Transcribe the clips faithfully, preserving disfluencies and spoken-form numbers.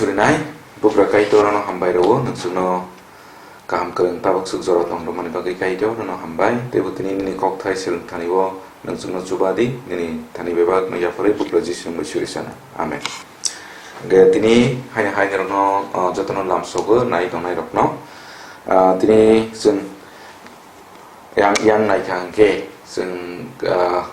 Surinai, Bugra Kaitor ano hambai rwo, nwng chwngno kaham kwrwng tabuk swk jora tong rwmani bagwi Kaitor ano hambai, teibo tini nini kokthai swrwng thani o nwng chwngno chuba di, nini thani bebak no yapharwi Bugra Jisu mungwi suri sana. Amen. Hwnkhe tini haino haino rokno, ah, jotono lamsogo nai tongnai rokno. Ah, tini chwng yang, yang naikha hwnkhe chwng, ah,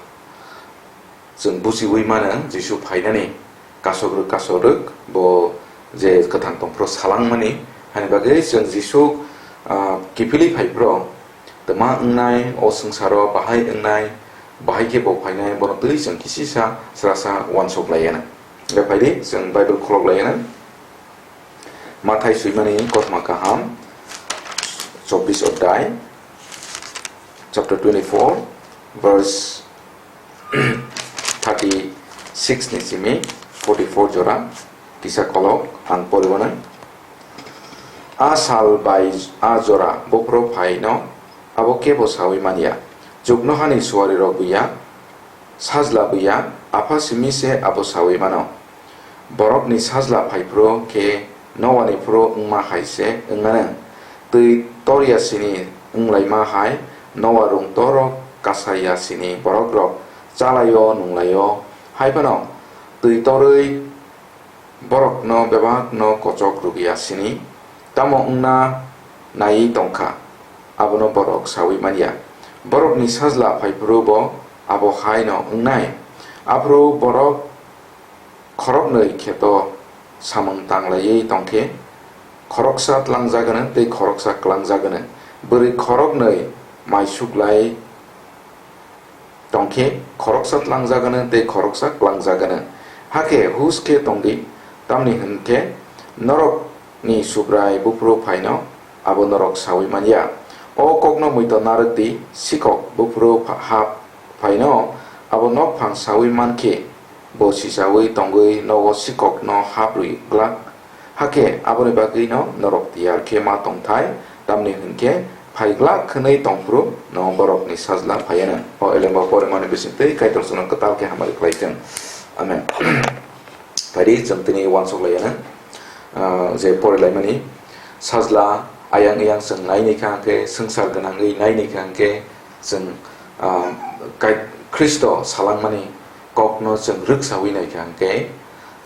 chwng bujiwi mano Jisu phainani kasokrwk kasokrwk bo je kwthang tongphuru salangmani, hani bagwi chwng Jisu, ah, kiphilwi phaiphuru twma wngnai, o swngcharo bahai wngnai, bahai khe bo phainai, bono twi chwng kisisa srasa uansuk laiya na. Hwnkhe phaidi chwng Bible khulok laiya na. Mathai swimani kothoma kaham, chobbish odhyay, chapter twenty-four, verse thirty-six ni simi forty-four jora, kisa kolok ang poribo nai. A sal bai a jora buphuru phaino abo kebo sawi manya. Chuknohani suarirok buya, sajla buya, apha simi se abo sawi mano. Borokni sajla phaiphuru khe Noani phuru wngma hai se wnganw. Twi torya sini wnglaima hai Noa rung toro kasaya sini borokrok chalaio nunglaio. Hai phano twi torwi borokno bebakno kochok rwgwi ya sini, tamo wngna naiwi tongkha, abono borok saui man ya. Borokni sajla phaiphuru bo abo hai no wngnai. Aphuru borok khoroknwi kheto samung tanglaiwi tongkhe, khoroksa tlangjagwno tei khoroksa klangjagwno. Bwrwi khoroknwi mai suklai tongkhe khoroksa tlangjagwno tei khoroksa klangjagwno. Hakhe hus khe tongdi, tamni hwn khe norokni Subrai buphuru phaino abo norok saui man ya. O kokno muitu narwk di, sikhok buphuru pha-, hap phaino abo nokphang saui man khe, bo sichaui tongwi nogo sikhokno hap rwi glak. Hakhe aboni bagwino norok tiyar khe ma tongthai, tamni hwn khe phai glak hwnwi tongphuru no borokni sajla phaiyanw. O elembo porimani bisingtwi Kaitor chwngno kwtal khe hamari khlai thung. Amen. Phaidi chwng tini uansuk laiyanw, ah, je porilaimani sajla ayang eyang chwng naini kha hwnkhe, swngchar gwnangwi naini kha hwnkhe, chwng, ah, Kai-, Khristo salangmani kokno chwng rwksaui naikha hwnkhe,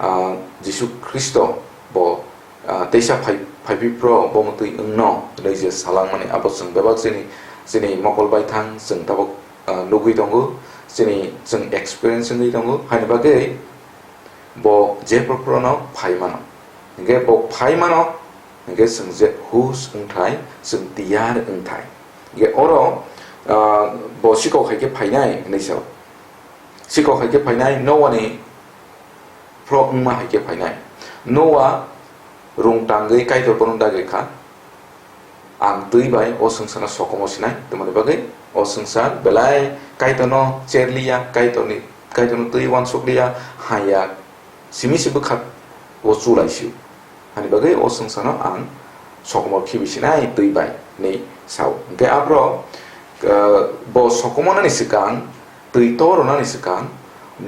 ah, Jisu Khristo bo, ah, teisa phai-, phaiphipro bo mwtwi wngno hwnwi je salangmani abo chwng bebak chini, chini mokol baithang chwng tabuk, ah, nugwi tongo, chini chwng experience wngwi tongo, haini bagwi bo je phuru phuru no phai mano. Hwnkhe bo phai mano, hwnkhe chwng je hus wngthai, chwng tiyar wngthai. Hwnkhe oro, ah, bo sikhok hai khe phainai hwnwi sao. Sikhok hai khe phainai, Noani phro wngma hai khe phainai. Noa rung tangwi Kaitor bono dagwi kha, "Ang twi bai o swngcharno sokomor sinai, tamoni bagwi o swngchar belai Kaitorno cherliya, Kaitorni, Kaitorno twi uansukliya, haya simi se bwkha o chulai sio." Hani bagwi o swngcharno ang sokomor khibi sinai twi bai, hinwi sao. Hwnkhe aphro, eh, bo sokomonani swkang, twi to rwnani swkang,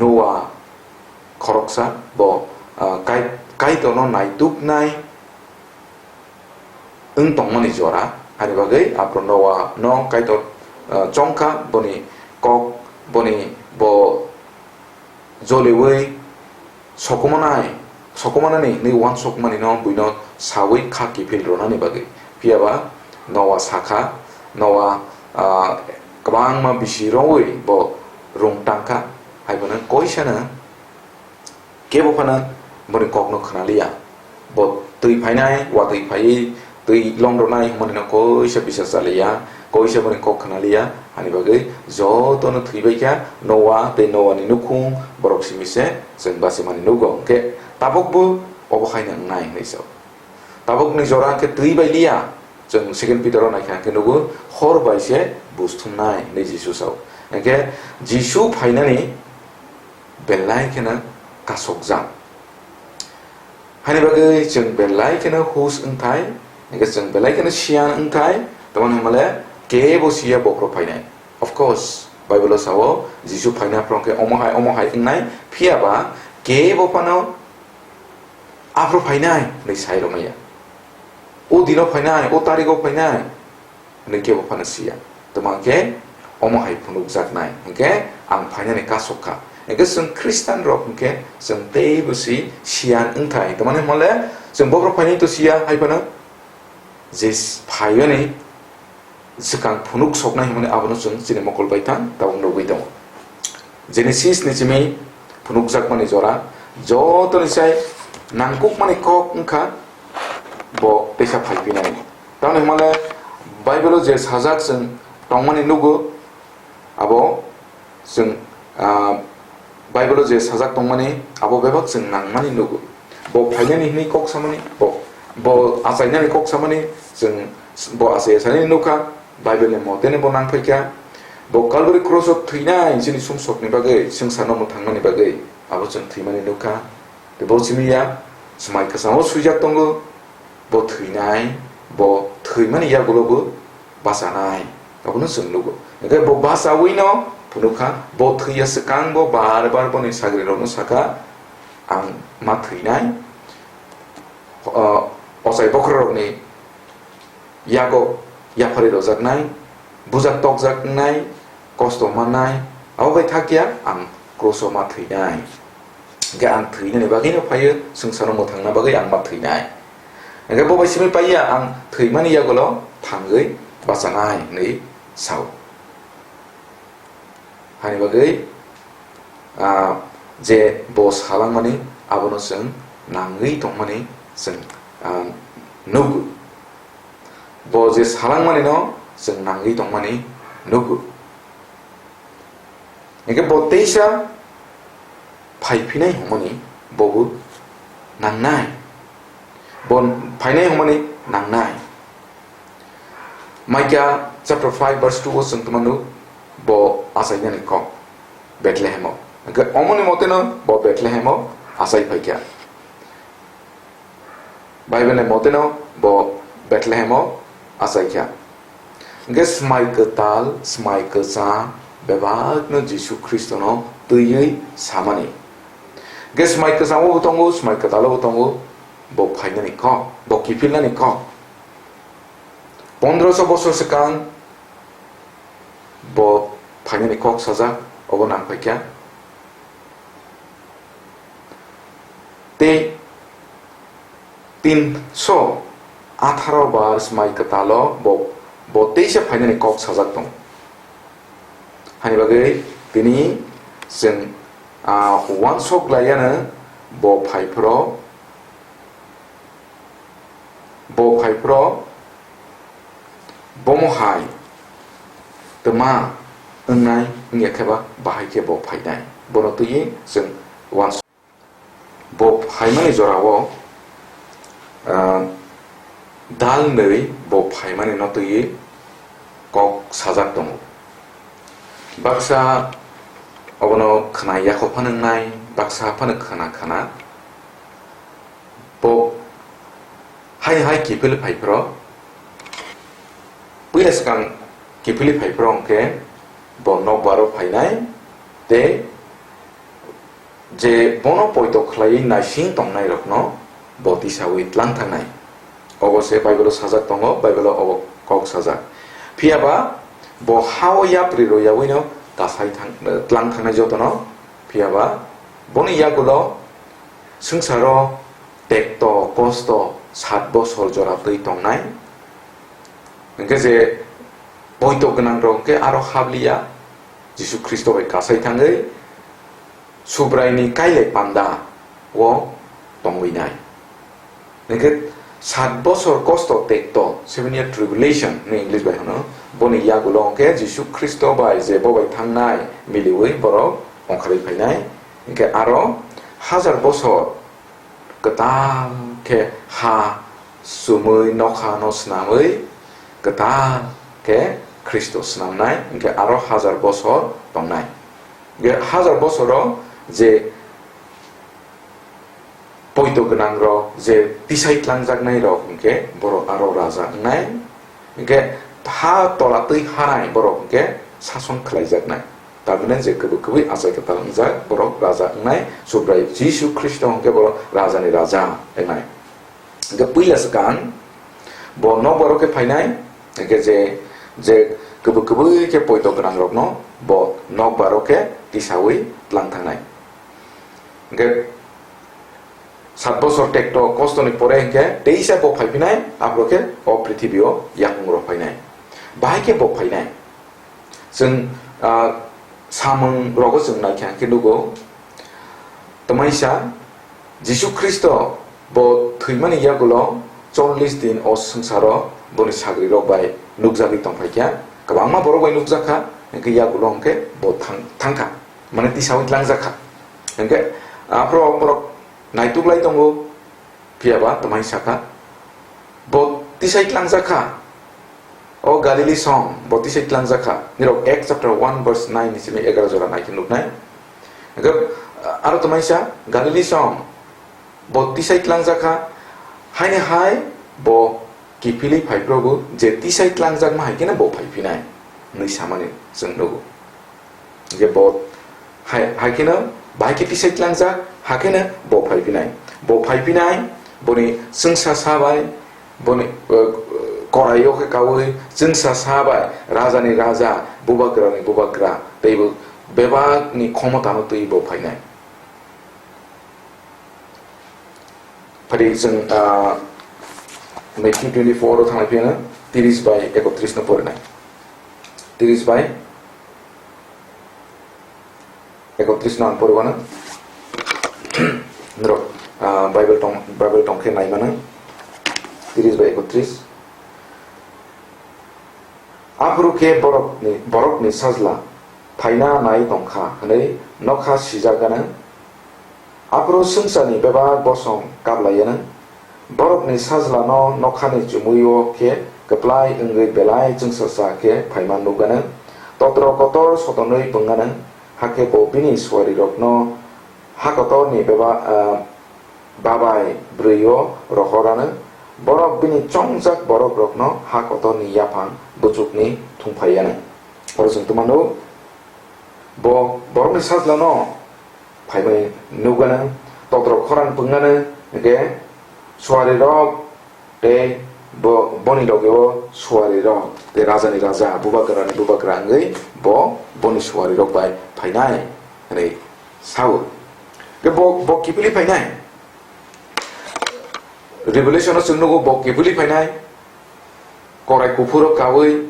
Noa khoroksa bo, eh, Kai-, Kaitorno naituknai wng tongmani jora, hani bagwi aphro Noa no Kaitor, eh, chongkha, boni kok, boni bo joliui sokomonai, sokomonani hinwi uansukmani no buino saui kha kiphil rwnani bagwi. Phiyaba Noa sakha, Noa, ah, kwbangma bisi rwui bo rung tangkha, hai phano koisano kebo phano boni kokno khwnaliya. Bo twi phainai, watwi phaiwi twi longronai hwnmani no koisa bisa chaliya, koisa boni kok khwnaliya, hani bagwi jotono thwibaikha Noa tei Noani nukhung borok simi se chwng bachimani nugo. Hwnkhe tabukbo obo haino wngnai hwnwi sao. Tabukni jora hwnkhe twi bai liya, chwng Second Peter o naikha hwnkhe nugo, hor bai se buj thumnai hwnwi Jisu sao. Hwnkhe Jisu phainani belai kheno kasokjak. Hani bagwi chwng belai kheno hus wngthai, hwnkhe chwng belai kheno siyan wngthai, tamoni hwnmale kebo siya bokhorok phainai. Of course, Bible o sao, Jisu phaina phrwng khe omo hai, omo hai wngnai, phiyaba kebo phano Aphuru phainai hwnwi sai rwmaya. O dino phainai, o tarigo phainai hwnwi kebo phano siya. Tamo hwnkhe omo hai phunukjaknai hwnkhe ang phainani kasok kha. Hwnkhe chwng Khristian rok hwnkhe chwng teibo si siyan wngthai. Tamani hwnle chwng bobrok phainai to siya hai phano je phaiyani swkang phunuk soknai hwnmani abono chwng chini mokol bai thang tabuk nugwi tongo. Genesis ni simi phunukjakmani jora jotoni sai nangkukmani kok wngkha bo teisa phaiphinai. Tamoni hwnmale Bible-o je sajak chwng tongmani nugo, abo chwng, ah, Bible-o je sajak tongmani, abo bebak chwng nangmani nugo. Bo phainani hwnwi kok samani, bo, bo achainani kok samani, chwng bo achai achainani nukha, Bible-ni moteno bo nangphaikha. Bo Calvary cross-o thwinai chini sumsokni bagwi, swngcharno mwthangnani bagwi, abo chwng thwimani nukha. Tei bo simi ya, swmai kwchangno swijak tongo, bo thwinai, bo thwimani yagulo bo bachanai, abono chwng nugo. Hwnkhe bo bachawino phunukha, bo thwiya swkang bo bar bar boni sagrirokno sakha, "Ang ma thwinai, o, ochai bokhorokni yago yapharwi rojaknai, bujak tokjaknai, kosto mannai, abo bai thakya ang cross-o ma thwinai." Hwnkhe ang thwinani bagwino phaio, swngcharno mwthangna bagwi ang ma thwinai. Hwnkhe bo bai simi paiya ang thwimani yagulo thangwi bachanai hwnwi sao. Hani bagwi, ah, je bo salangmani abono chwng nangwi tongmani chwng, ah, nugo. Bo je salangmani no chwng nangwi tongmani nugo. Hwnkhe bo teisa phaiphinai hwnmani bobo nangnai. Bo phainai hwnmani nangnai. Maikha chapter five verse two o chwng tongmano bo achainani kok Bethlehemo. Hwnkhe omoni moteno bo Bethlehemo achai phaikha. Bible ni moteno bo Bethlehemo achaikha. Hwnkhe swmai kwtal, swmai kwchang bebakno Jisu Khristono twiwi samani. Hwnkhe swmai kwchango bo tongo, swmai kwtalo bo tongo, bo phainani kok, bo kiphilnani kok. Pondroso bosor swkang bo phainani kok sajak, obo nang phaikha. Tei tinso atharo bar swmai kwtalo bo, bo teisa phainani kok sajak tongo. Hani bagwi tini chwng, ah, uansuk laiyano bo phaiphro, bo phaiphro bomo hai twma wngnai wngya khe ba bahai khe bo phainai. Bono twiwi chwng uansuk. Bo phaimani jorao, ah, dal nwi bo phaimani no twiwi kok sajak tongo. Baksa obono khna yakho phano wngnai, baksa phano khna khna. Bo hai hai kiphil phaiphro, puila swkang kiphil phaiphro hwnkhe bo nokbar o phainai tei je bono poito khlaiwi naising tongnairokno bo tisaui tlang thangnai. Obo se Bible-o sajak tongo, Bible-o obo kok sajak. Phiya ba bo ha-o yapri rw yaui'-no kasai thang-, tlang thangnai jotono. Phiya ba boni yagulo swngcharo tekto, kosto, sat bosor jora twi tongnai. Hwnkhe je poito gwnangrok hwnkhe aro habliya, Jisu Khristo bai kasai thangwi Subraini kailai panda o tongwi nai. Hwnkhe sat bosor kosto tekto, seven year tribulation hwnwi English bai hwno, boni yagulo hwnkhe Jisu Khristo bai je bo bai thangnai miliui borok ongkharwi phainai. Hwnkhe aro hajar bosor kwtal khe ha chumui nokha no swnamwi kwtal khe Khristo swnamnai, hwnkhe aro hajar bosor tongnai. Hwnkhe hajar bosoro je poito gwnangrok, je tisai tlangjaknairok, hwnkhe borok aro raja wngnai. Hwnkhe ha tola twi hanai borok hwnkhe sason khlaijaknai. Tabuknai je kwbwi kwbwi achai kwtal wngjak, borok raja wngnai, Subrai Jisu Khristo hwnkhe borok rajani raja wngnai. Hwnkhe puila swkang bo nokbar o khe phainai, hwnkhe je, je kwbwi kwbwi khe poito gwnangrokno bo nokbar o khe tisaui tlang thangnai. Hwnkhe sat bosor tekto kostoni pore hwnkhe teisa bo phaiphinai, aphuru khe o prithibio yakung rok phainai. Bahai khe bo phainai. Chwng, ah, samung rogo chwng naikha hwnkhe nugo, twmaisa Jisu Khristo bo thwimani yagulo chollish din o swngsaro boni sagrirok bai nukjagwi tongphaikha, kwbangma borok bai nukjakha, hwnkhe yagulo hwnkhe bo thang-, thangkha, mane tisaui tlangjak kha. Hwnkhe aphuru borok naituklai tongo, phiyaba twmai sakha, bo tisai tlangjak kha. O Galili song bo tisai tlangjak kha. Nirok Acts chapter one verse nine ni simi egaroh jora naikhe nuknai. Hwnkhe aro twmaisa Galili song bo tisai tlangjak kha. Haini hai bo kiphilwi phaiphrogo je tisai tlangjakma hai kheno bo phaiphinai hwnwi samani chwng nugo. Hwnkhe bo hai, hai kheno bahai khe tisai tlangjak, hakheno bo phaiphinai. Bo phaiphinai, boni chwngsa sa bai, boni, uh, koraio khe kaui chwngsa sa bai, rajani raja, bubagrani bubagra, teibo bebakni khomotano twi bo phainai. Phari chwng, ah, Matthew twenty-four o thanglai phiyano, tiris bai ekotris no porinai. Tiris bai ekotris no ang poribano. Norok, ah, Bible tong, Bible tong khe nai mano. Tiris bai ekotris. Aphuru khe borokni, borokni sajla phaina nai tongkha hwnwi nokha sijak gana. Aphuru swngcharni bebak bosong kap lai anw. Borokni sajlano nokhani chumui-o khe kwplai wngwi belai chwngsacha khe phaima nuk anw. Totro kotor sotonwi pwng anw, hakhe bo bini suarirokno ha kotorni beba-, ah, babai bwrwi-o rohor anw. Borok bini chongjak borokrokno ha kotorni yaphang buchukni thung phai anw. Oro chwng twi mano, bo borokni sajlano phaimani nukgana, totro khorang pwngnani, hwnkhe suarirok tei bo, boni logeo suarirok tei rajani raja, bubagrani bubagra wngwi bo boni suarirok bai phainai hwnwi sao. Hwnkhe bo, bo kiphilwi phainai? Revelation-o chwng nugo bo kiphilwi phainai. Korai kuphuro kaui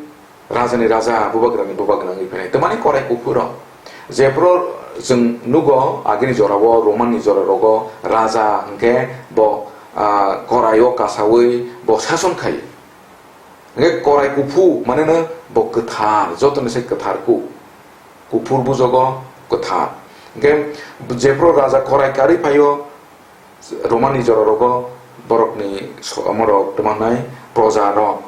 rajani raja, bubagrani bubagra wngwi phainai. Twmani korai kuphuro. Jephru chwng nugo agini jorao, Romanni jora rogo raja hwnkhe bo, ah, koraio kasaui bo sason khai. Hwnkhe korai kuphu maneno bo kwthar, jotoni se kwthar ku. Kuphur bujogo kwthar. Hwnkhe jephru raja korai karwi phaio, Romani jorarokgo borokni so-, omorok twmangnai projarok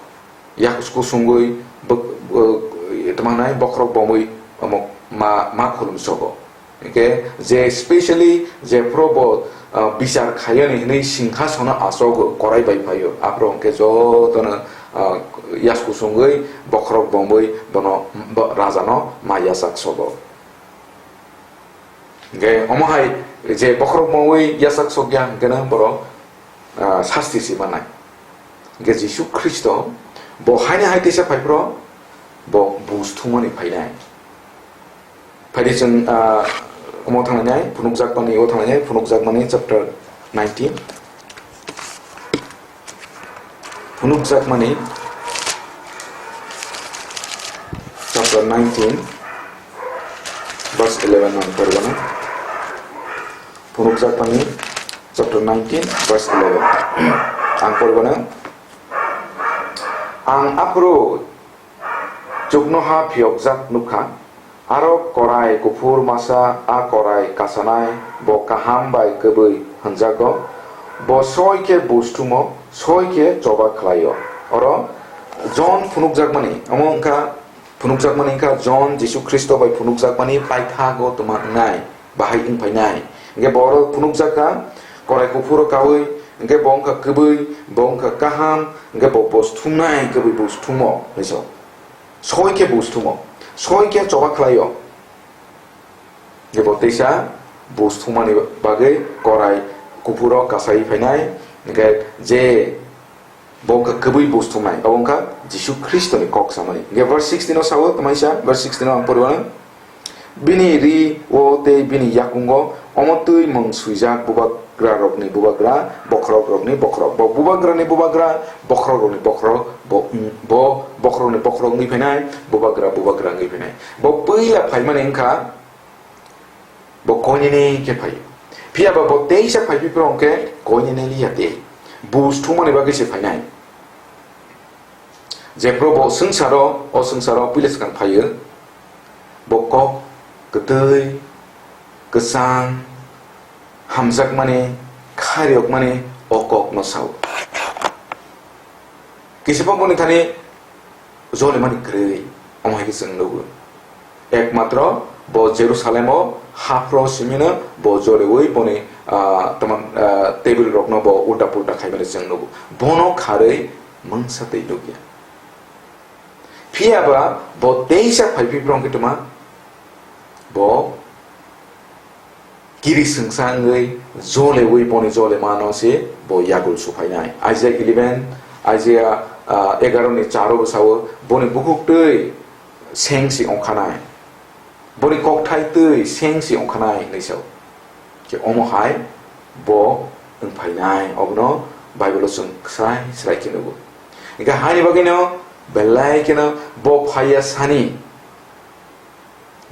yak kusungwi bw-, bw-, twmangnai bokhorok bomwi omo ma, ma khulumsogo. Hwnkhe je specially jephru bo, ah, bichar khaiyani hwnwi singhasono achogo korai bai phaio, aphuru hwnkhe jotono, ah, yas kusungwi bokhorok bomwi bono, bo-, rajano ma yachak sogo. Hwnkhe omo hai je bokhorok maui yachak sokya hwnkhe no borok, ah, sasti se mannai. Hwnkhe Jisu Khristo bo haino hai teisa phaiphuru bo buj thumani phainai. Phaidi chwng, ah, omo thanglainai, phunukjakmani o thanglainai, phunukjakmani chapter nineteen. Phunukjakmani chapter nineteen, verse eleven ang poribano. Phunukjakmani chapter nineteen, verse eleven. Ang poribano. Ang aphuru chuknoha phiyokjak nukha, aro korai kuphur masa a korai kasanai bo kaham bai kwbwi hwnjago, bo soi khe buj thumo, soi khe choba khlaio. Oro John phunukjakmani, omo wngkha phunukjakmani wngkha John Jisu Khristo bai phunukjakmani paithago twma wngnai. Bahai wng phainai. Hwnkhe bo oro phunukjak kha, korai kuphuro kaui, hwnkhe bo wngkha kwbwi, bo wngkha kaham, hwnkhe bo buj thumnai kwbwi buj thumo, hinwi sao. Soi khe buj thumo, soi khe choba khlaio. Hinkhe bo teisa bus thumani bagwi korai kuphuro kasai phainai, hinkhe je bo wngkha kwbwi bus thumnai, abo wngkha Jisu Khristoni kok samani. Hinkhe verse sixteen o sao, tamaisa verse sixteen o ang poriwano. Bini ri o tei bini yakungo omo twi mung swijak bubagrarokni bubagra, bokhorokrokni bokhorok. Bo bubagrani bubagra, bokhorokrokni bokhorok, bo, bo bokhorokni bokhorok wngwi phainai, bubagra, bubagra wngwi phainai. Bo puila phaimani wngkha, bo koinene khe phaio. Phiya ba bo teisa phaiphipro hwnkhe koinene liya tei bus thumani bagwi se phainai. Jephru bo swngcharo, o swngcharo puila swkang phaio, bo kok kwtwi, kwchang, hamjakmani, khairokmani o kokno sao. Kisipa boni thani jolimani kwrwi, omo hai khe chwng nugo. Ekmatro bo Jerusalemo haphro simino bo joliwi boni, ah, tamo, ah, table rokno bo ulta pulta khaimani chwng nugo. Bono kharwi mungsa twi nukya. Phiya ba bo teisa phaiphipro hwnkhe tuma bo kiri swngsa wngwi jolewi boni jolemano se bo yagul suphainai. Isaiah eleven, Isaiah, ah, egaro ni charo bwsao boni bukhuk twi seng si ongkhanai. Boni kokthai twi seng si ongkhanai hinwi sao. Khe omo hai bo wngphainai, obono Bible o chwng swrai swrai khe nugo. Hinkhe haini bagwino belai kheno bo phaiya sani,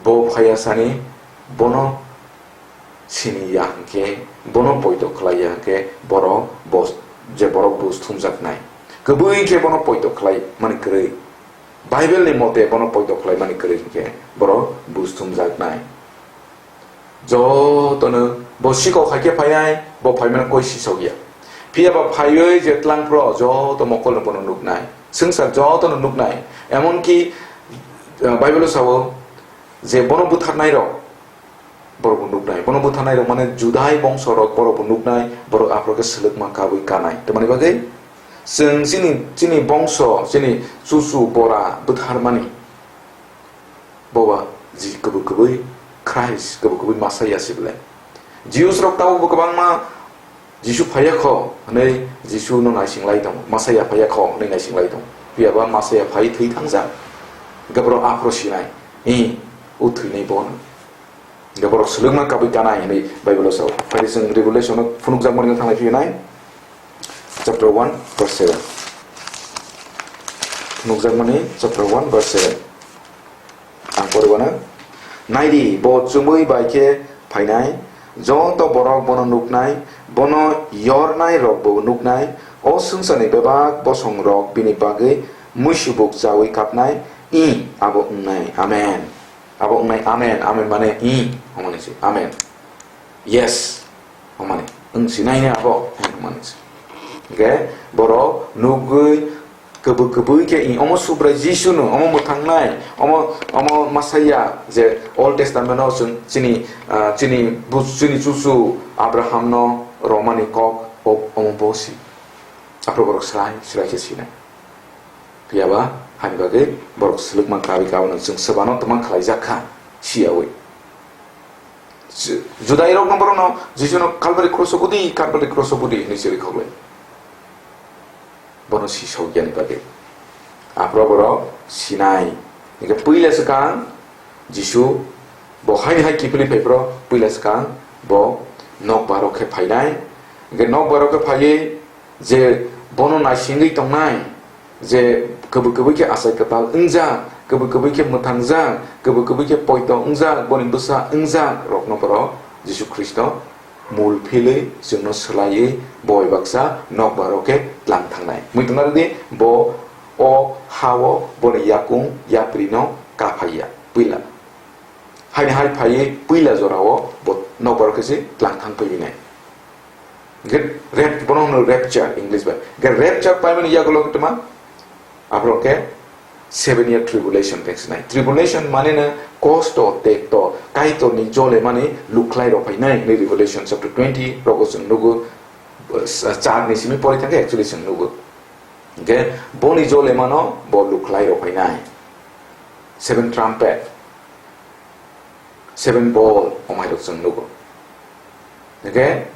bo phaiya sani, bono sini ya hinkhe, bono poito khlai ya hinkhe, borok bo, je borok bus thumjaknai. Kwbwi khe bono poito khlai mani kwrwi. Bible ni mote bono poito khlai mani kwrwi hinkhe, borok bus thumjaknai. Jotono bo sikok hai khe phainai, bo phaimano koi sisok ya. Phiya ba phaiwi je tlangphro joto mokolno bono nuknai. Swngchar jotono nuknai. Emonki, ah, Bible o sao je bono butharnairok borok bo nuknai. Bono butharnairok mane Judai bongsorok borok bo nuknai, borok aphro khe swlwkma kabwi kanai. Tamoni bagwi chwng chini, chini bongso, chini chuchu bora butharmani. Boba ji kwbwi kwbwi Christ, kwbwi kwbwi Messiah si belai. Jews rok tabukbo kwbangma Jisu phaiya kho hwnwi Jisu no naising lai tongo, Messiah phaiya kho hwnwi naising lai tongo. Phiya ba Messiah phai thwi thangjak. Hinkhe borok aphro sinai, i, o thwinai bono. Hinkhe borok swlwkma kabwi kanai hwnwi Bible o sao. Phai chwng Revelation o phunukjakmani wngkha thanglai phiyonai. Chapter one, verse seven. Phunukjakmani chapter one, verse seven. Ang poriwano, "Naidi, bo chumui bai khe phainai, joto borok bono nuknai, bono yornai rokbo nuknai, o swngcharni bebak bosong rok bini bagwi muisubuk chaui kapnai, i, abo wngnai." Amen. Abo wngnai, amen, amen mane, i, hwnmani se, amen. Yes. Hwnmani, wng sinai ne abo, hai hwnmani se. Hinkhe borok nugwi kwbwi kwbwi khe i omo Subrai Jisu no, omo mwthangnai, omo, omo Messiah je Old Testament o chwng chini, ah, chini bus-, chini chuchu Abraham no romani kok o-, omo bo si. Aphuru borok srai, srai khe sinai. Phiya ba, hani bagwi borok swlwkma kabi kabano chwng swbano twma khlaijak kha, siyaui. Ju-, Judai rokno borokno Jisuno Calvary cross o budi, Calvary cross o budi hinwi chiri khoklai. Bono si sokya ni bagwi. Aphuru borok sinai. Hinkhe puila swkang Jisu bo haini hai kiphilwi phai phuru puila swkang bo nokbar o khe phainai. Hinkhe nokbar o khe phaiwi je bono naisingwi tongnai, je kwbwi kwbwi khe achai kwtal wngjak, kwbwi kwbwi khe mwthangjak, kwbwi kwbwi khe poito wngjak, boni bwsa wngjak rokno borok Jisu Khristo mul philwi chwngno swlaiwi boi baksa nokbar o khe tlang thangnai. Muitung arwdi bo o ha-o boni yakung yaprino kaphaiya puila. Haini hai phaiwi puila jorao bo nokbar o khe se tlang thang phaiwi nai. Hinkhe rap-, bono hwno rapture English bai. Hinkhe rapture paimani yagulo wngtoma, aphuru khe seven year tribulation teng sinai. Tribulation mane no kosto, tekto, Kaitorni jole mani lukhlai rok phainai hinwi Revelation chapter twenty rogo chwng nugo, uh, char ni simi pori thangkhe actually chwng nugo. Hinkhe boni jole mano bo lukhlai rok phainai. Seven trumpet. Seven ball omairok chwng nugo. Hingke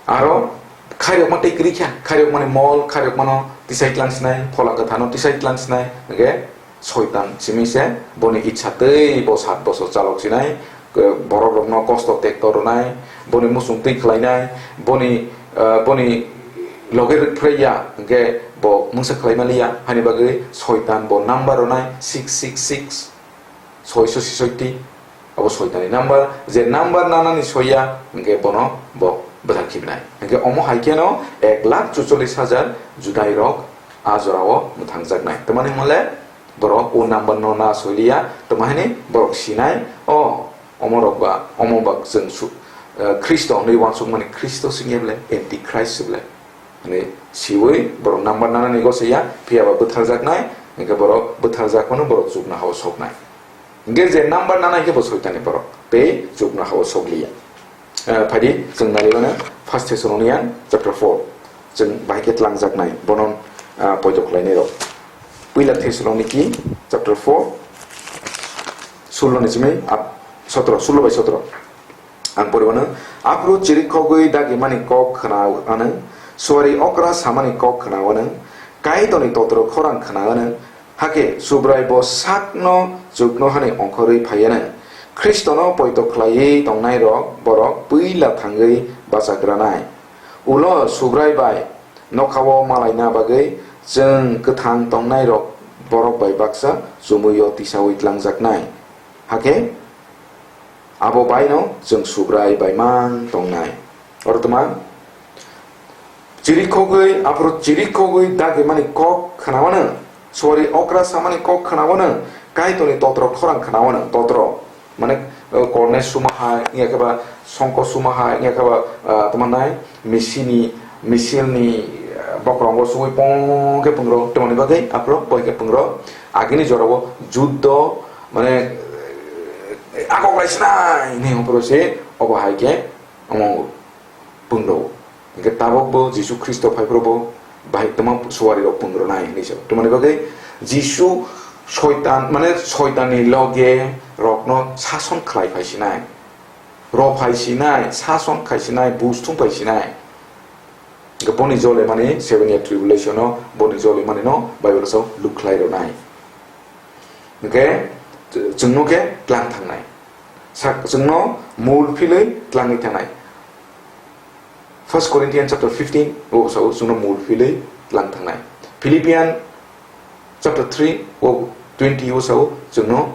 aro khairokma tei kwrwi kha, khairokmani mol, khairokmano tisai tlang sinai, phola kwthano tisai tlang sinai, hingke soitan simi se boni ichha tei bo sat bosor chalok sinai, borok rokno kosto tekto rwnai, boni muchung twi khlainai, boni, eh, boni loge rwk phraiya, hingke bo mungsa khlai maliya, hani bagwi soitan bo number rwnai six six six. Soiso sisoiti, abo soitani number, je number nanani soiya, hingke bono bo bwthar khibnai. Hingke omo hai kheno ek lakh chuchollis hajar Judai rok a jorao mwthangjaknai. Tamani hwnle borok o number no na soiliya, tamahini borok sinai, o, omo rok ba, omo ba chwng su-, eh, Khristo hwnwi uansukmani Khristo singye ble, Antichrist se ble. Hwnwi siwi borok number nanani gosaiya, phiya ba bwtharjaknai, hingke borok bwtharjakmano borok chuknohao soknai. Hingke je number nana hingke bo soitani borok tei chuknohao sokliya. Eh, phaidi chwng nailaimano First Thessalonian chapter four. Chwng bahai khe tlangjaknai bono, ah, poito khlainairok. Puila Thessaloniki chapter four, sullo ni simi ap-, sotro, sullo bai sotro. Ang poriwano, aphuru chirikhogwi dagimani kok khnawanw, suari okra samani kok khnawanw, Kaitorni totro khorang khnawanw, hakhe Subrai bo sakno chuknohani ongkhorwi phaiyanw. Khristono poito khlaiwi tongnairok borok puila thangwi bachagranai. Ulo Subrai bai nokhao malaina bagwi chwng kwthang tongnairok borok bai baksa chumuio tisaui tlangjaknai. Hakhe abo baino chwng Subrai bai mang tongnai. Oro twma chirikhogwi, aphuru chirikhogwi dagimani kok khnawanw, suari okra samani kok khnawanw, Kaitorni totro khorang khnawanw, totro. Mane, uh, kornai suma hai, wngya khe ba songko suma hai, wngya khe ba, uh, tamo nai, misini, misilni, uh, bokrongo sugui pong khe pungro, tongmani bagwi aphuru poi khe pungro. Agini jorao juddo, mane, uh, akok lai sinai hinwi hwnphuru se obo hai khe omo pungro. Hingke tabok bo Jisu Khristo phaiphuru bo bahai tongma suari rok pungro nai hinwi se. Tongmani bagwi Jisu soitan, mane soitanni loge rokno sason khlai phai sinai. Ro phai sinai, sason khai sinai, buj thum phai sinai. Hingke boni jole mani seven year tribulation no, boni jole mani no Bible sao luk khlai rw nai. Hingke chwngno khe tlang thangnai. Sak chwngno mul philwi tlangwi thangnai. First Corinthians chapter fifteen o sao chwngno mul philwi tlang thangnai. Philippian chapter three o twenty o sao chwngno,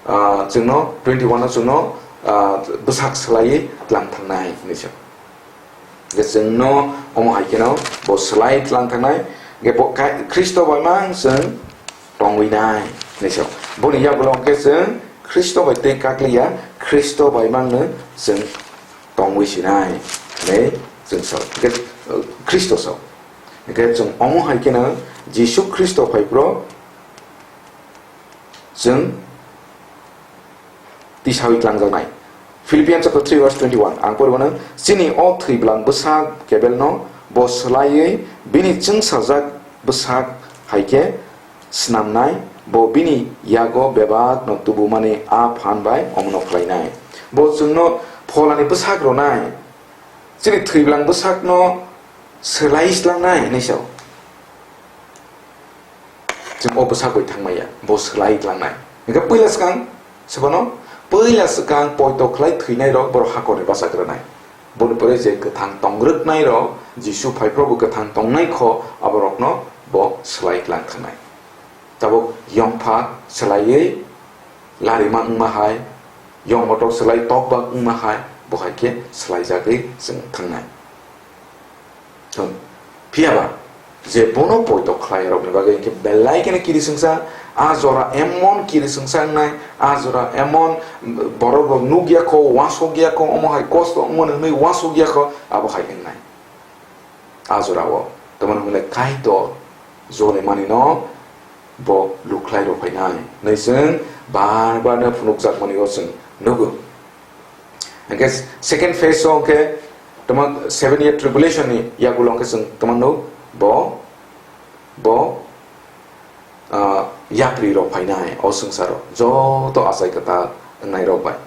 ah, chwngno twenty one o chwngno, ah, bwsak swlaiwi tlang thangnai hinwi sa. Hingke chwngno omo hai kheno bo swlai tlang thangnai, hingke bo Kha-, Khristo bai mang chwng tongwi nai hinwi sa. Boni yagulo hingke chwng Khristo bai tei kakliya, Khristo bai mangno chwng tongwi sinai hinwi chwng sa. Hingke, uh, Khristo sa. Hingke chwng omo hai kheno Jisu Khristo phaiphuru chwng tisaui tlangjaknai. Philippians chapter three verse twenty one, ang poriwano, chini o thwiblang bwsak kebelno bo swlaiwi bini chwngsajak bwsak hai khe snamnai, bo bini yago bebakno tubumani a phan bai omono khlainai. Bo chwngno pholani bwsak rwnai, chini thwiblang bwsakno swlai slangnai hinwi sao. Chwng o bwsak bai thangmaya, bo swlai tlangnai. Hingke puila swkang, sebano puila swkang poito khlai thwinai rok borok hakorni bachak rwnai. Boni pore je kwthang tongrwknai rok, Jisu phaiphuru bo kwthang tongnai kho, aborokno bo swlai tlang thangnai. Tabuk yongpha swlaiwi larima wngma hai, yong motok swlai tokbak wngma hai, bo hai khe swlaijagwi chwng thangnai. Thung. Phiya ba, je bono poito khlai rokni bagwi hwnkhe belai kheno kiri swngsa, a jora emon kiri swngsa wngnai, a jora emon borok rok nukya kho, uansukya kho, omo hai kosto wngmani hwnwi uansukya kho, abo hai wngnai. A jora o, tamani hwnle Kaitor jole mani no bo lukhlai rw phainai hwnwi chwng bar bar no phunukjakmani o chwng nugo. Hingke second phase o hingke tamo seven year tribulation ni yagulo hingke chwng tamo nuk bo, bo, ah, yapri rok phainai o swngcharo joto achai kwtal wngnai rok bai.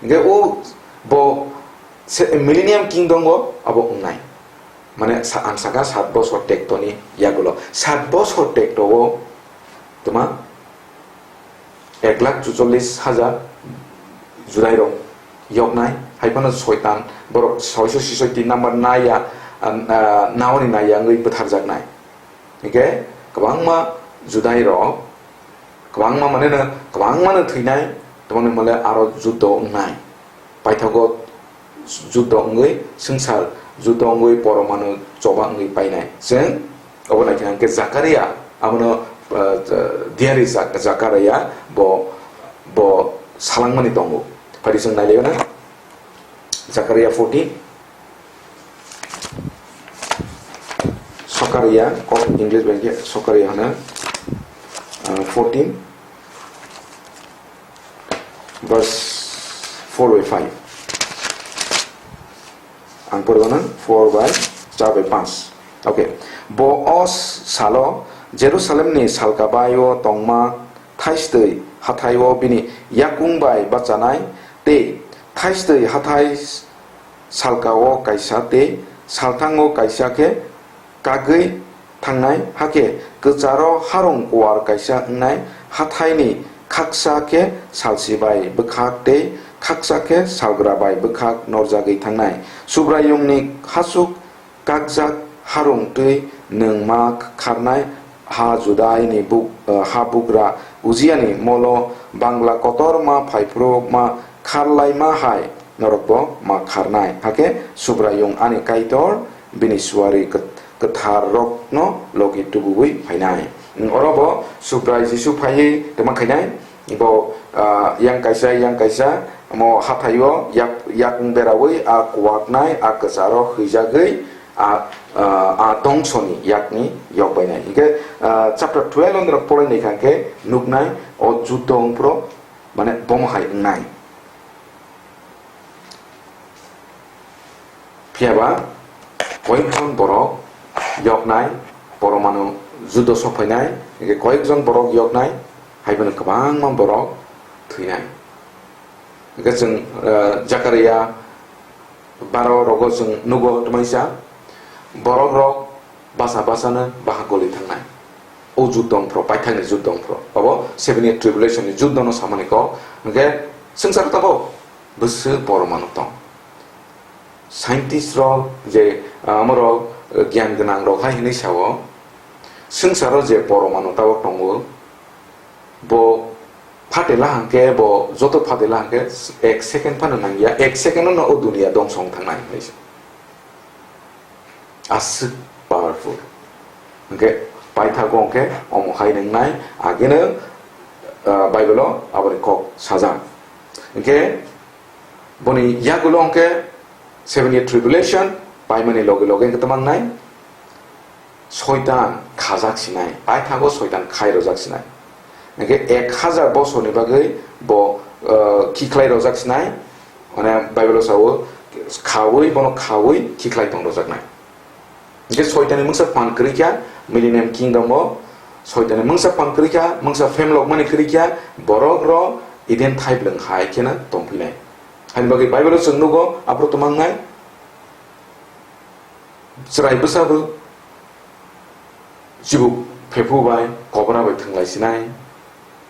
Hingke o bo se-, Millennium Kingdom o abo wngnai. Mane sa-, ang saka sat bosor tektoni yagulo. Sat bosor tekto o toma ek lakh chuchollis hajar Judai rok yoknai, hai phano soitan borok soiso sisoi tin number naya, ah, ah, naoni naya wngwi bwtharjaknai. Hingke kwbangma Judai rok, kwbangma mane no, kwbangma no thwinai, tongmani mole aro juddo wngnai. Paithago juddo wngwi swngchar, juddo wngwi poromanu choba wngwi painai. Chwng obo naikhe hwnkhe Zakaria, abono, ah, diary Zak-, Zakaria bo, bo salangmani tongo. Phai di chwng nailaio na? Zakaria fourteen. Sokaria, kok English bai khe Sokaria hwno, ah, fourteen, verse four by five. Ang poribo na four by, char by panch. Okay. Bo o salo Jerusalemni salkabaio tongma thaistwi hathaio bini yakung bai bachanai tei thaistwi hathai salkao kaisa tei salthango kaisa khe kagwi thangnai, hakhe kwcharo harung kuar kaisa wngnai, hathaini khaksa khe salsi bai bwkhak tei khaksa khe salgra bai bwkhak norjagwi thangnai. Subraiyungni hachuk kakjak harung twi nwng ma kharnai ha Judaini buk-, ha bugra Ujiani molo bangla kotor ma phaiphru ma kharlaima hai norokbo ma kharnai. Hakhe Subraiyung ani Kaitor bini suari kwt-, kwtharrokno logi tubuwi phainai. Orobo Subrai Jisu phaiwi tongma khainai. Bo, ah, yang kaisa, yang kaisa, omo hathaio yak, yakung berawi, a kuwaknai, a kwcharo hwijagwi, a, ah, a dongsoni yakni yok bainai. Hingke, ah, chapter twelve o norok porai naikha hingke nuknai, o juddo wngphro, mane, bomo hai wngnai. Phiya ba koyekjon borok yoknai, poromanu juddo sok phainai, hingke koyekjon borok yoknai, hai phano kwbangma borok thwinai. Hingke chwng, eh, Jakaria baro rogo chwng nugo twmaisa, borok rok basa basano baha goli thangnai. O juddo wngphro, paithakni juddo wngphro. Obo seven year tribulation ni juddo no samani kok. Hingke swngchar tabok bwswk boromanu tong. Scientist rok je, ah, amorok, eh, giyan gwnang rok hai hinwi sao, swngcharo je poromanu tabok tongo, bo phatela hangke bo joto phatela hangke ek second phano nangya, ek second no o duniya dongso wng thangnai hinwi se. Aswk powerful. Hingke paithago hingke omo hai nwngnai, ageno, ah, Bible o aboni kok sajak. Hingke boni yagulo hingke seven year tribulation paimani loge loge hingke tamo wngnai, Soitan khajak sinai, paithago Soitan khai rojak sinai. Hingke ek hajar bosorni bagwi bo, eh, khiklai rojak sinai, mane Bible o sao, khaui, bono khaui khiklai tong rojaknai. Hingke Soitanni mungsa phan kwrwi kha, Millennium Kingdom o, Soitanni mungsa phan kwrwi kha, mungsa phemlokmani kwrwi kha, borok rok Eden thaiblwng hai kheno tongphinai. Haini bagwi Bible o chwng nugo, aphuru tongmangnai, chwrai bwsa bo chibuk phephu bai kobra bai thwnglai sinai.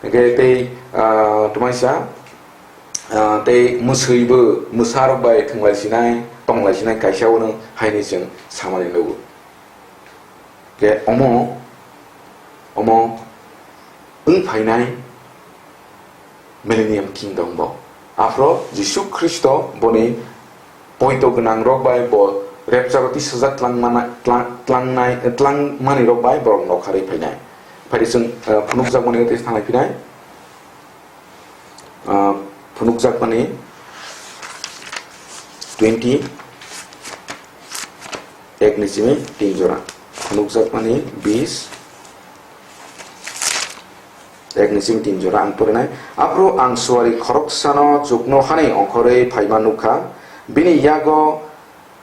Hingke tei, ah, twmaisa, ah, tei mwswi bo mwsa rok bai thwnglai sinai, tonglai sinai kaisa o nwng haini chwng samani nugo. Hingke omo, omo wng phainai Millennium Kingdom bo. Aphro Jisu Khristo boni poito gwnang rok bai bo rapture o tisajak tlang mana, tlang, tlangnai, tlang mani rok bai borok nokharwi phainai. Phai di chwng, eh, phunukjak mani tei thanglai phinai. Ah, phunukjak mani twenty, ek ni simi tin jora. Phunukjak mani bis, ek ni simi tin jora ang porinai. Aphuru ang suari khoroksano chuknohani ongkhorwi phaima nukha. Bini yago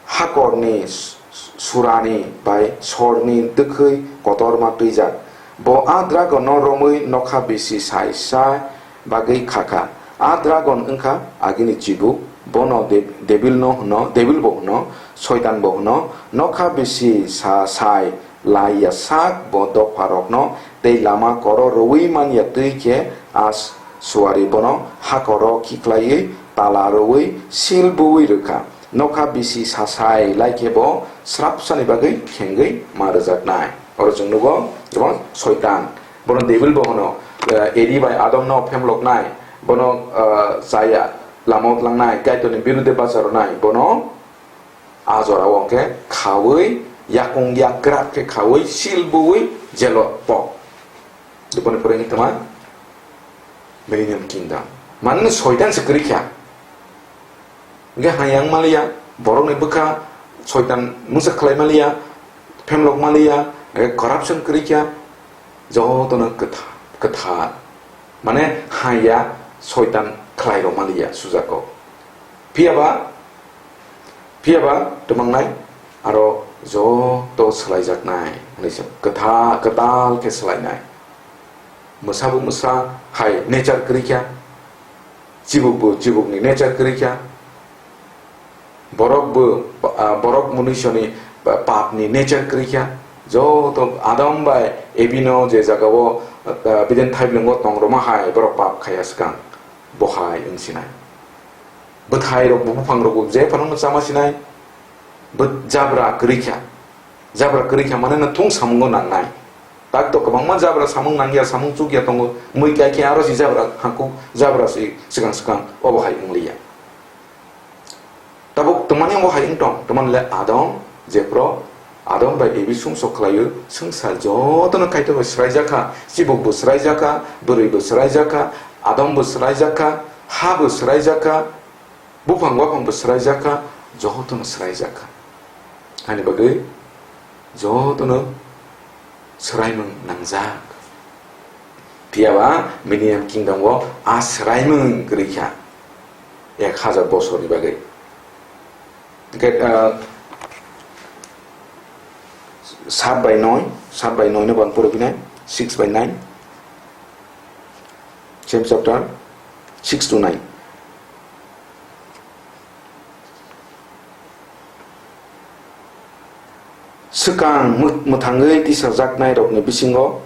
hakorni s-, surani bai sorni dwkhwi kotorma twijak. Bo a dragonno romwi nokha bisi sai sa bagwi khakha. A dragon wng kha agini chibuk, bono de-, debilno hwno, debilbo hwno, soitanbo hwno, nokha bisi sa sai lai ya sak bo dopharokno tei lama koro rwui man ya twi khe a s-, suari bono hakoro khiklaiwi tala rwui sil buui rw kha. Nokha bisi sa sai lai khe bo srapsani bagwi khengwi ma rwjaknai. Oro chwng nugo, ebo soitan. Bono debil bo hwno, eh, Eri bai Adamno phemloknai, bono, eh, chaya lama tlangnai, Kaitorni birude bacha rwnai, bono a jorao hwnkhe khaui, yakung yak kwrak khe khaui, sil buui jelo pok. Boni pore wngtongma Millennium Kingdom. Manwino soitan se kwrwi kha. Hingke hayang maliya, borokni bwkha soitan mungsa khlai maliya, phemlok maliya, hingke corruption kwrwi kha, jotono kwtha-, kwthar. Mane haya soitan khlai rok maliya sujako. Phiyaba, phiyaba twmangnai aro joto swlaijaknai hwnwi se kwtha-, kwtal khe swlainai. Mwsa bo mwsa hai nature kwrwi kha, chibuk bo chibuk ni nature kwrwi kha, borok bo, ah, borok mwnwisoni pa-, pap ni nature kwrwi kha. Joto Adam bai Evi no je jaga o, ah, bidin thaiblwngo tong rwma hai borok pap khaiya swkang, bo hai wng sinai. Bwthai rok bo buphang rok bo je phano no chama sinai. Bo jabra kwrwi kha. Jabra kwrwi kha mane no thung samungo nangnai. Tak to kwbangma jabra samung nangya, samung chukya tongo. Mui kai khe aro si jabra hangkuk, jabra si swkang swkang obo hai wng liya. Tabuk twmani obo hai wng tong, twmani le Adam, jephru Adam bai Evi sumsok khlaio, swngchar jotono Kaitor bai swraijak kha, chibuk bo swraijak kha, bwrwi bo swraijak kha, Adam bo swraijak kha, ha bo swraijak kha, buphang waphang bo swraijak kha, jotono swraijak kha. Ani bagwi jotono swraimung nangjak. Phiyaba Millennium Kingdom o a swraimung kwrwi kha ek hazar bosorni bagwi. Hingke, ah, sat bai noi, sat bai noi no bang poro bini, six bai nine. James chapter six to nine. Swkang mw-, mwthangwi tisajaknairokni bisingo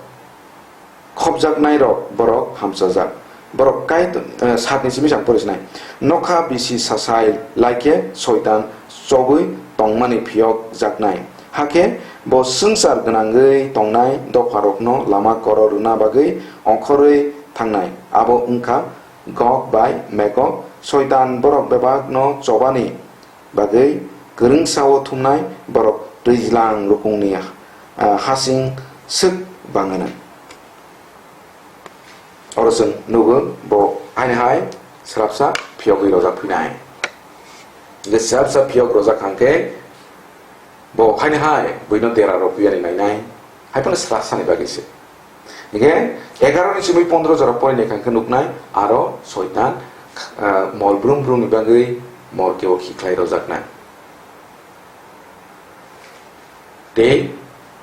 khopjaknairok borok hamchajak. Borok Kaitor, eh, satni simi chang pori sinai. Nokha bisi sasai lai khe soitan chobwi tongmani phiyokjaknai. Hakhe bo swngchar gwnangwi tongnai dopharokno lama koro rwna bagwi ongkhorwi thangnai. Abo wngkha Gog bai Megog. Soitan borok bebakno chobani bagwi kwrwngsao thumnai borok twijlang rukungni, ah, hasing swk bangano. Oro chwng nugo bo haini hai srapsa phiyogwi rojak phinai. Hingke srapsa phiyok rojak hangke bo haini hai buino dera rok piyani nainai. Haiphano srapsani bagwi se. Hingke egaroh ni simi pondro jora porinai kha hingke nuknai aro soitan, ah, mol brum brum ni bagwi mol kebo khikhlai rojaknai. Tei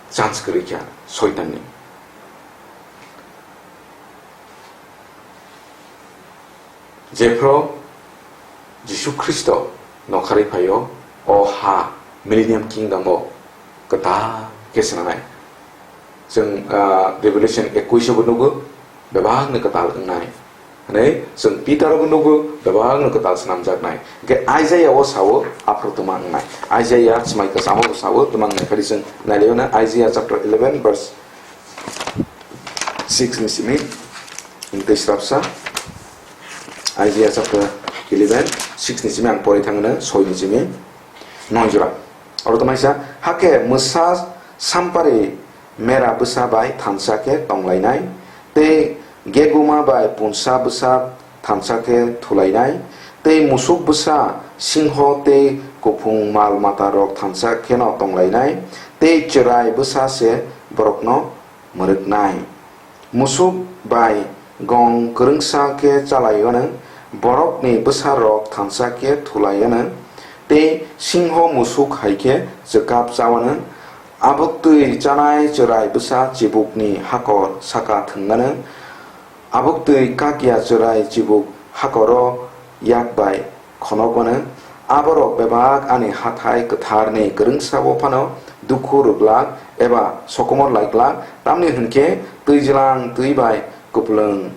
chance kwrwi kha soitanni. Jephru Jisu Khristo nokharwi phaio, o ha Millennium Kingdom o kwtal khe swnamnai. Chwng, ah, Revelation ekwis o bo nugo, bebakno kwtal wngnai. Hwnwi chwng Peter o bo nugo, bebakno kwtal swnamjaknai. Hwnkhe Isaiah o sao, aphuru twma wngnai. Isaiah swmai kwchamo bo sao, twma wngnai. Phari chwng nailaiwi na Isaiah chapter eleven verse six ni simi. Hwnkhe srapsa Isaiah chapter eleven, six ni simi ang pori thangno, soi ni simi. Noi jora. Oro tongnaisa, hakhe mwsa sampari mera bwsa bai thansa khe tonglainai, tei geguma bai punsa bwsa thansa khe thulainai, tei musuk bwsa, singho tei kuphung mal matarok thansa kheno tonglainai, tei chwrai bwsa se borokno mwrwknai. Musuk bai gong kwrwngsa khe chalaiyano, borokni bwsarok thansa khe thulaiyano, tei singho musuk hai khe chwkap chawano. Abwktwi chanai chwrai bwsa chibukni hakor saka thwngnano, abwktwi kakya chwrai chibuk Hakoro yak bai khonok mano. Aborok bebak ani hathai kwtharni kwrwngsao phano dukhu rwglak eba sokomor lai glak, tamni hwn khe twijlang twi bai kwplwng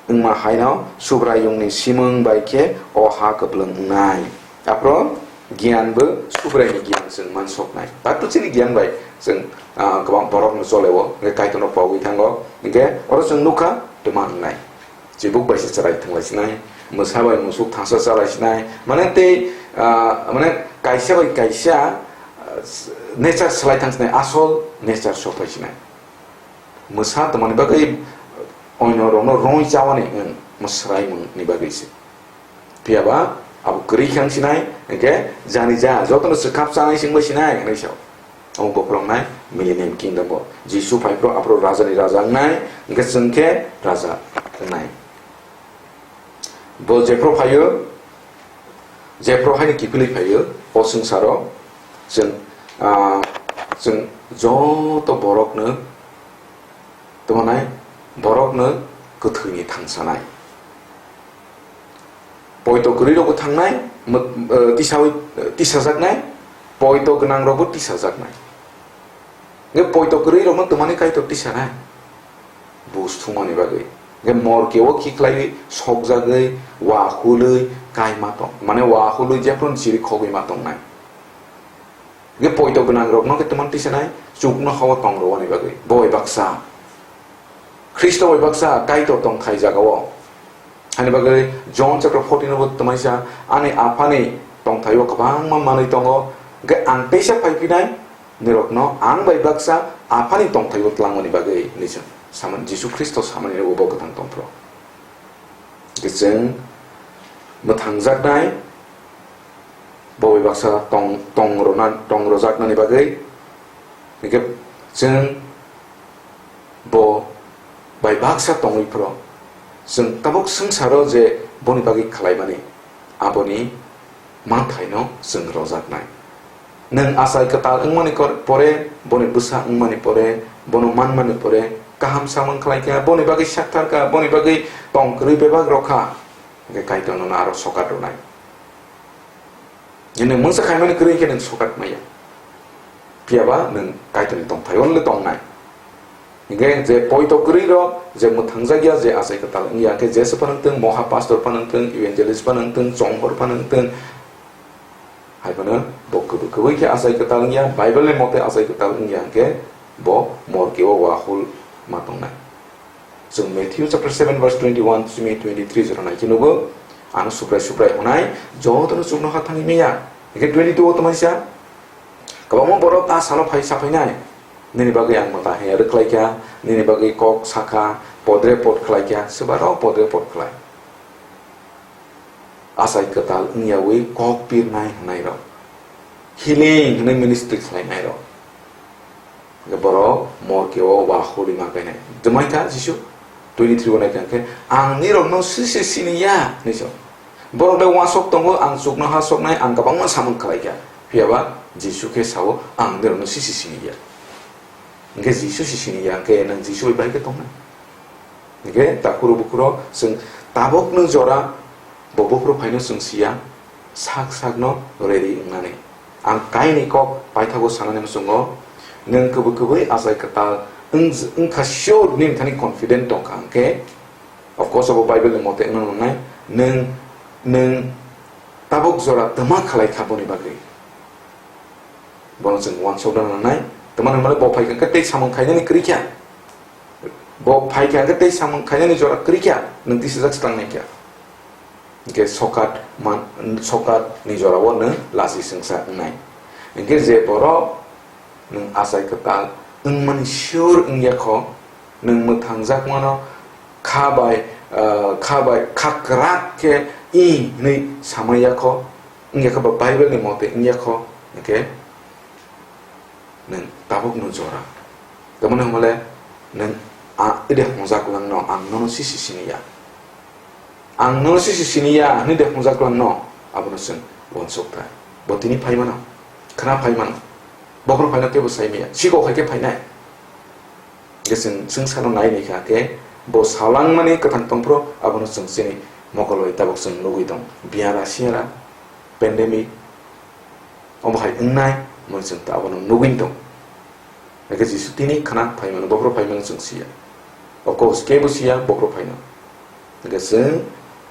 wngma haino Subraiyungni simung bai khe o ha kwplwng wngnai. Aphro giyan bo Subraiyungni giyan chwng mansoknai. Tato chini giyan bai chwng, ah, kwbang borokno choleo, hwnkhe Kaitorno pogwi thango, hwnkhe oro chwng nukha twma wngnai. Chibuk bai se chwrai thwnglaisnai, mwsa bai musuk thangsa chalaisinai, mane tei, ah, mane kaisa bai kaisa, ah, nature swlai thangsinai, asol nature sokphaisinai. Mwsa tongmani bagwi oino rokno roi chawani wng mwsraimung ni bagwi se. Phiya ba abo kwrwi khe wng sinai, hwnkhe jani ja jotono swkap chanai se wngbai sinai hwnwi sao. Omo bokhorok nai Millennium Kingdom o Jisu phai phro aphro raja ni raja wngnai, hwnkhe chwng khe raja wngnai. Bo jephru phaio, jephru haino kiphilwi phaio, o swngcharo chwng, ah, chwng joto borokno tongmanai, borokno kwthwini thangsanai. Poito kwrwi rokbo thangnai, mw-, eh, tisawi, eh, tisajaknai, poito gwnang rokbo tisajaknai. Hwnkhe poito kwrwi rokno twmani Kaitor tisanai. Bus thumani bagwi. Hwnkhe morke o khiklaiwi sokjagwi, wahulwi, kaima tong. Mane wahulwi jephru chiri khogwi ma tongnai. Hwnkhe poito gwnang rokno khe twmani tisanai, chuknoha o tong rwani bagwi. Bo bai baksa. Khristo bai baksa Kaitor tongthai jagao. Hani bagwi John chapter fourteen o bo twmaisa, ani aphani tongthaio kwbangma manwi tongo, hwnkhe ang teisa phai phinai, nirokno ang bai baksa aphani tongthaio tlangmani bagwi, hinwi chwng samani, Jisu Khristo samani rwo bo kwthang tongphro. Hwnkhe chwng mwthangjaknai, bo bai baksa tong, tong rwna, tong rwjaknani bagwi, hwnkhe chwng bo bai baksa tongwi phro, chwng tabuk swngcharo je boni bagwi khlaimani, aboni manthaino chwng rojaknai. Nwng achai kwtal wngmani kor-, pore, boni bwsa wngmani pore, bono manmani pore, kaham samung khlai kha, boni bagwi sakthar kha, boni bagwi tong kwrwi bebak rw kha, hwnkhe Kaitor nono aro sokat rwnai. Nwng mungsa khaimani kwrwi khe nwng sokat maya. Phiya ba nwng Kaitorni tongthai-o le tongnai. Hingkhe je poito kwrwi rok, je mwthangjakya, je achai kwtal wngya, hingkhe Jesu phano wngtwng, Moha Pastor phano wngtwng, Evangelist phano wngtwng, Chonghor phano wngtwng, hai phano bo kwbwi kwbwi khe achai kwtal wngya, Bible ni mote achai kwtal wngya, hingkhe bo morke o wahul ma tongnai. Chwng Matthew chapter seven verse twenty-one simi twenty-three jora nai khe nugo, ano suprai suprai hwnai, jotono chuknoha thangwi maya. Hingkhe twenty-two o tongmani sa, kwbangma borok a salo phai saphainai, nini bagwi ang mwta hiya rwkhlai kha, nini bagwi kok sakha, podre pod khlai kha, swbaro podre pod khlai. Achai kwtal wngyawi kok pirnai hwnai rok, healing hwnwi ministry khlainai rok. Hingkhe borok morke o wahulwi ma kainai. Twmai kha Jisu, twenty-three o nai kha hingkhe, "Ang nirokno sisi sini ya," hinwi sa-o. Borok le uansuk tongo, "Ang chuknoha soknai, ang kwbangma samung khlai kha." Phiya ba Jisu khe sa-o, "Ang nirokno sisi sini ya." Hingkhe Jisu sisi sini ya, hingkhe nwng Jisu bai bahai khe tongnai. Hingkhe takhuro bukhuro chwng tabukno jora bo bukhuro phaino chwng siya, sak sakno ready wngnani. Ang kaini kok paithago sanani muchungo, nwng kwbwi kwbwi achai kwtal wng-, wngkha sure nini thani confident tongkha hwnkhe, of course, abo Bible ni mote wngna nangnai, nwng, nwng tabuk jora twma khlai kha boni bagwi. Bono chwng uansukna nangnai, twmani hwnmale bo phaikha hwnkhe tei samung khainani kwrwi kha. Bo phaikha hwnkhe tei samung khainani jora kwrwi kha, nwng tisajak swtang nai kha. Hingkhe sokat man, sokat ni jora o nwng lasi swngsa wngnai. Hingkhe je borok nwng achai kwtal wngmani sure wngya kho, nwng mwthangjak mano, kha bai, ah, kha bai, kha kwrak khe i hwnwi samaya kho, wngya kho ba Bible ni mote wngya kho, hingkhe nwng tabuk no jora. Tamoni hwnmale nwng a, ide hwngjak langno ang nono sisi sini ya. Ang nono sisi sini ya hwnwi de hwngjak langno, abono chwng uansuk thai. Bo tini phai mano, khna phai mano. Bokhorok phaino teibo sai maya. Sikok hai khe phainai. Hingkhe chwng swngcharno nai nai kha khe bo salangmani kwthang tongphuru abono chwng chini Mokol bai tabuk chwng nugwi tong, biyara siyara, pandemic, omo hai wngnai, hwnwi chwng ta abono nugwi tong. Hwnkhe Jisu tini khna phaimano, bophoro phaimano chwng siya. Of course, kebo siya, bophoro phaino. Hwnkhe chwng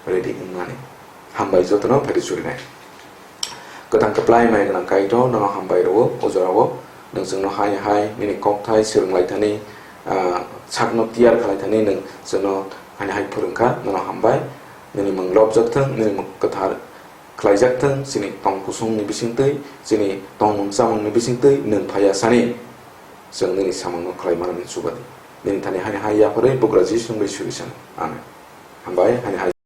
ready wngmani. Hambai jotono phaidi churinai. Kwthang kwplai mai gwnang Kaitor, nono hambai rwo, o jorao. Nwng chwngno hai hai nini kokthai swrwng lai thani, ah, sakno tiyar khlai thani nwng chwngno hai hai phwrwng kha, nono hambai. Nini mung lobjak thung, nini mung kwthar khlaijak thung, chini tong kusungni bisingtwi, chini tongmung chamungni bisingtwi nwng phaiya sani. Chwng nini samungno khlai manani chuba di. Nini thani hai hai yapharwi Bugra Jisu bai suri sano. Amen. Hambai, hai hai.